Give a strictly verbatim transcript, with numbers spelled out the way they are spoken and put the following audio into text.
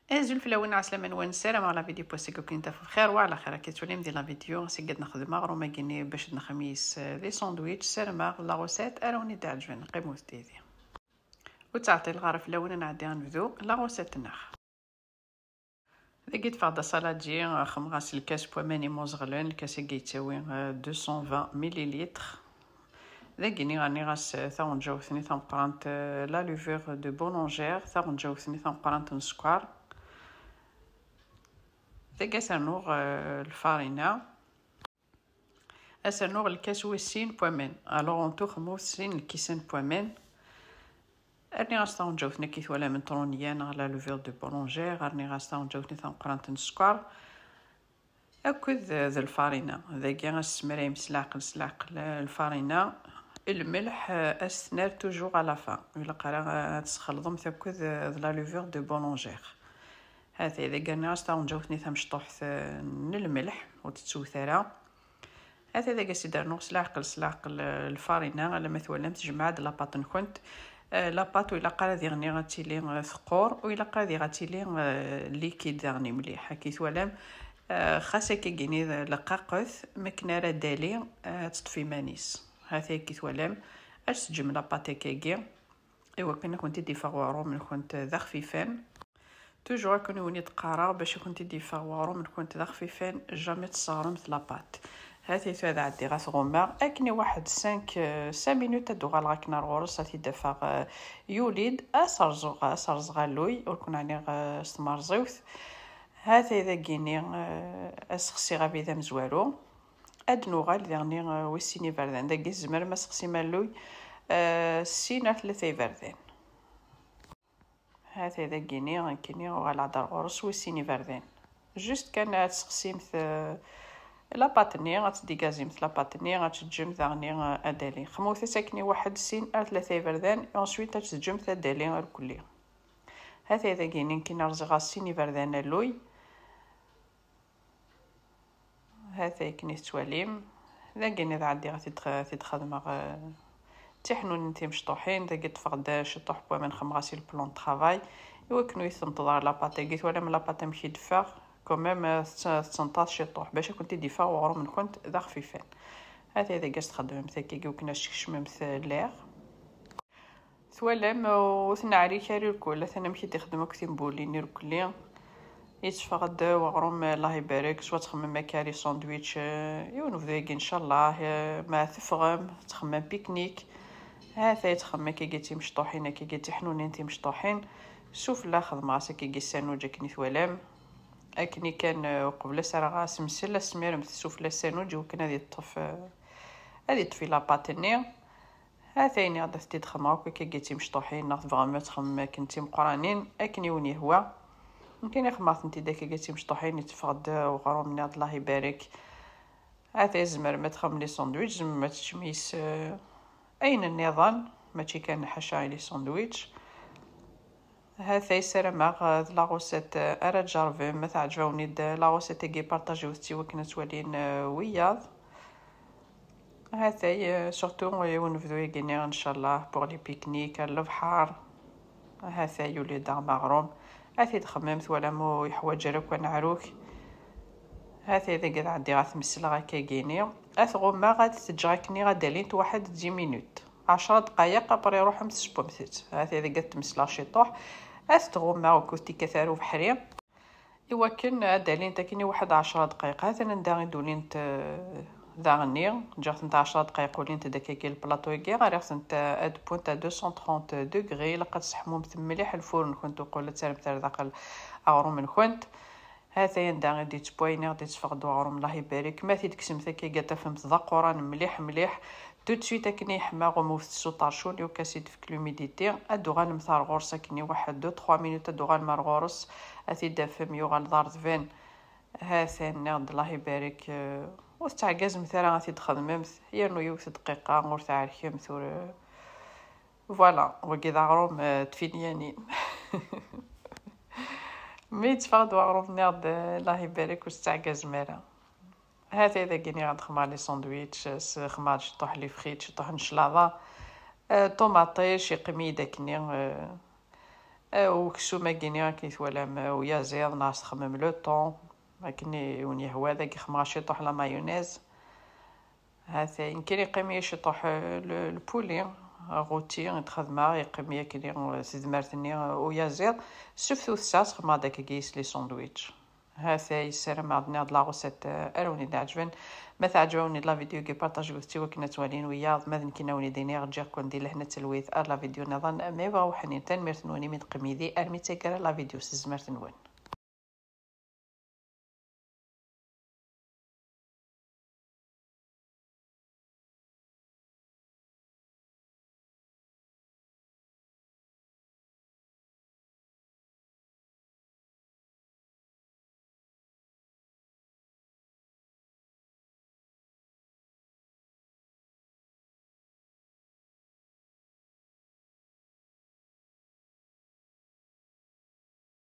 Azul fell-awen, ɛeslama-nwen, ssarameɣ la vidéo n wass-agi ad ken-taf bxir wa ɛla xir. Akka tettwalim di la vidéo, seg ad nexdem aɣrum-agi-nni bac ad nexmis, eh, des sandwichs, ssarameɣ la recette ara wen-d-iɛeǧben. Qqimet did-i. Ur ttɛeṭṭileɣ ara fell-awen, ad nɛeddi ad nebdu la recette-nneɣ. Dagi ṭṭfeɣ-d asaladi, xemɣ-as lkas n waman imuẓɣlen, lkas-agi yettawi, eh, deux cent vingt millilitres. Dagi-nni rniɣ-as, eh, taɣenǧawt-nni tameqqrant, eh, la levure de boulangère, taɣenǧawt-nni tameqqrant n sskeṛ. Dagi ad s-rnuɣ, eh, lfarina. Ad s-rnuɣ lkas wis sin n waman. Alors, en tout, xemɣ-as sin lkisan n waman. Rniɣ-as taɣenǧawt-nni akka i twalam n trunya neɣ la levure de boulangère, rniɣ-as taɣenǧawt-nni tameqqrant n sskeṛ akked d lfarina. Dagi ad s-tessemrayem s leɛqel, s leɛqel, eh, lfarina. Lmelḥ, eh, ad s-tnerr toujours à la fin. Ur ilaq ara, eh, ad tesxelḍem akked, eh, d la levure de boulangère. Hatay, dagi rniɣ-as taɣenǧawt-nni tamecṭuḥt, eh, n lmelḥ, ur tettewt ara. Hatay, dagi ad s-id-rnuɣ s leɛqel, s leɛqel, eh, lfarina, alamma twalam tejmeɛ-d la pâte-nkent. Eh, la pâte ur ilaq ara diɣen ad tili, eh, teqqur, ur ilaq ara diɣen ad tili, eh, liquide daɣen mliḥ. Akka i twalam, eh, xas akka-gini d lqaqet, mi akken ara d-tali, eh, ad teṭṭef iman-is. Hatay, akka i twalam, ad s-teǧǧem la pâte akka-agi, i wakken ad kent-id-iffeɣ uɣrum-nkent d axfifan. Toujours akken i wen-d-qqareɣ, bac ad kent-id-iffeɣ uɣrum-nkent d axfifan, jamais tesseɣremt la pâte. Hatay tura ad ɛeddiɣ ad t-ɣummeɣ akken i waḥed cinq, euh, cinq minutes, ad d-uɣaleɣ akken ar ɣur-s, ad t-id-afeɣ, euh, yuli-d. Ad s-rẓeɣ, ad s-rẓeɣ alluy, ur ken-ɛniɣ, euh, s tmerẓiwt. Hatay dagi-ni, euh, ad sexsiɣ abrid amezwaru. Ad nuɣal diɣen i, eh, wis sin iberdan. Dagi tzemrem ad sexsim alluy, eh, sin ar tlata iberdan. Hatay dagini, nekkini uɣaleɣ-d ar ɣur-s wis sin iberdan. Juste kan ad tesexsimt, eh, la pâte-nni, ad tdigazimt la pâte-nni, ad teǧǧemt daɣen, eh, ad d-tali. Xemɣet-as akken i waḥed, sin ar tlata iberdan, et ensuite ad teǧǧemt ad d-tali irkelli. Hatay dagini, nekkini rẓiɣ-as sin iberdan alluy. Hatay akken i tettwalim. Dagi ad ɛeddiɣ ad t-id-, ad t-id-xedmeɣ, eh, d tiḥnunin timecṭuḥin. Dagi ṭṭfeɣ-d ciṭuḥ n waman, xemɣ-as i le plan de travail, i wakken ur yi-tenṭeḍ ara la pâte-agi. Twalam la pâte amek i d-teffeɣ? Quand même, eh, tett-, tettenṭaḍ ciṭuḥ, bac ad kent-id-iffeɣ uɣrum-nkent d axfifan. Hatay dagi ad s-txedmemt akkagi, i wakken ad s-tkecmemt, eh, l'air. Twalam, ur tneɛrik ara irkel, atan amek i d-ixdem akk timbulin irkelli. Yetteffeɣ-d weɣrum, Allah ibarek, swa txemmem akka les sandwichs, eh, i unebdu-agi, ncallah, eh, ma teffɣem, txemmem piknik. Hatay txemmem akkagi timecṭuḥin, akkagi tiḥnunin timecṭuḥin. Sufella xedmeɣ-as akkagi sanuǧ akken i twalam. Akken i kan, eh, uqbel ad s-rreɣ asemsel, ad s-tmiremt sufella sanuǧ i wakken ad yeṭṭef, eh, ad yeṭṭef i la pâte-nni. Hatay, nniɣ-d ad t-id-xedmeɣ akk akkagi d timecṭuḥin, neɣ tebɣam ad txemmem akken d timeqqranin, akken i wen-yehwa. Nekkini xedmeɣ-tent-id akkagi d timecṭuḥin, yetteffeɣ-d uɣrum-nni, Allah ibarek. Hatay, tzemrem ad txemmem les sandwichs, tzemrem ad teččem yis, eh, ayen nniḍen, mačči kan ḥaca les sandwichs. Hatay, ssarameɣ, eh, d la recette, eh, ara tjerrbem. Ma teɛǧeb-awen-id, eh, la recette-agi, partagiwet-tt i wakken ad twalin, eh, wiyaḍ. Hatay, eh, surtout i unebdu-agi-nni, ncallah, pour les pique-niques ar lebḥer. Hatay, yuli-d aɣrum. Ad t-id-xemmem, twalam, ur yeḥwaǧ ara akk aneɛruk. Hatay, dagi ad ɛeddiɣ ad t-mesleɣ akkagini. Ad t-ɣummeɣ, ad t-ǧǧeɣ akken ad d-alint waḥed dix minutes. Ɛecra dqayeq, après ruḥemt sewwemt-tt. Hatay dagi ad t-mesleɣ ciṭuḥ. Ad t-ɣummeɣ ukud tikkelt ar ubeḥri. I wakken ad d-alint akken i waḥed ɛecra dqayeq. Hatan anda i d-ulint, eh, daɣenni. Ǧǧiɣ-tent ɛecra dqayeq, ulint-d akkagi le plateau-agi. Rriɣ-tent, eh, ad wwent à deux cent trente degrés. Ilaq ad tesseḥmumt mliḥ lfur-nkent uqbel ad terremt ar daxel aɣrum-nkent. Hatay anda i d-yettewwa, i d-yetteffeɣ-d uɣrum, Allah ibarek. Ma t-id-teksemt akkagi, ad tafemt d aquran mliḥ, mliḥ. Tout de suite akken i yeḥma, ɣummet-t s uṭercun, i wakken ad s-id-tefk l'humidité. Ad d-tuɣalemt ar ɣur-s akken i waḥed deux, trois minutes, ad d-tuɣalem ar ɣur-s, ad t-id-tafem yuɣal d areḍban. Hatan, nniɣ-d, Allah ibarek, eh, ur tettɛeggazemt ara ad t-id-txedmemt, yernu yiwet dqiqa ur tɛerkemt, ur, voilà, wagi d aɣrum, eh, tfinyanin. Mi yetteffeɣ-d weɣrum, nniɣ-d, eh, Allah ibarek, ur tettɛeggazem ara. Hatay dagi nniɣ-d xemmeɣ les sandwichs, s-, xemmeɣ-d ciṭuḥ les frites, ciṭuḥ n cclaḍa, eh, ṭumaṭic, yeqqim-iyi-d akkenni, eh, Eh, uksum-agi-nni akken i twalam, eh, uyaziḍ, neɣ s txemmem le thon, akken i wen-yehwa. Dagi xemmeɣ ciṭuḥ la mayonnaise. Hatay, nekkini yeqqim-iyi ciṭuḥ, eh, le, le poulet, rôti, i d-xedmeɣ, yeqqim-iyi akken, eh, s tedmert-nni, eh, uyaziḍ. Suf tusa, sxedmeɣ-d akkagi s les sandwichs. Hatay, ssarameɣ d-nniɣ-d la recette, eh, ara wen-id-ɛeǧben. Ma teɛǧeb-awen-id la vidéo-agi, partagez-t i wakken ad twalin wiyaḍ. Ma d nekkini a wen-id-iniɣ, ǧǧiɣ-ken di lehna d talwit ar la vidéo nniḍen. Ma yebɣa uḥnin, tanemmirt-nwen imi d-teqqim yid-i armi d taggara la vidéo s tezmert-nwen.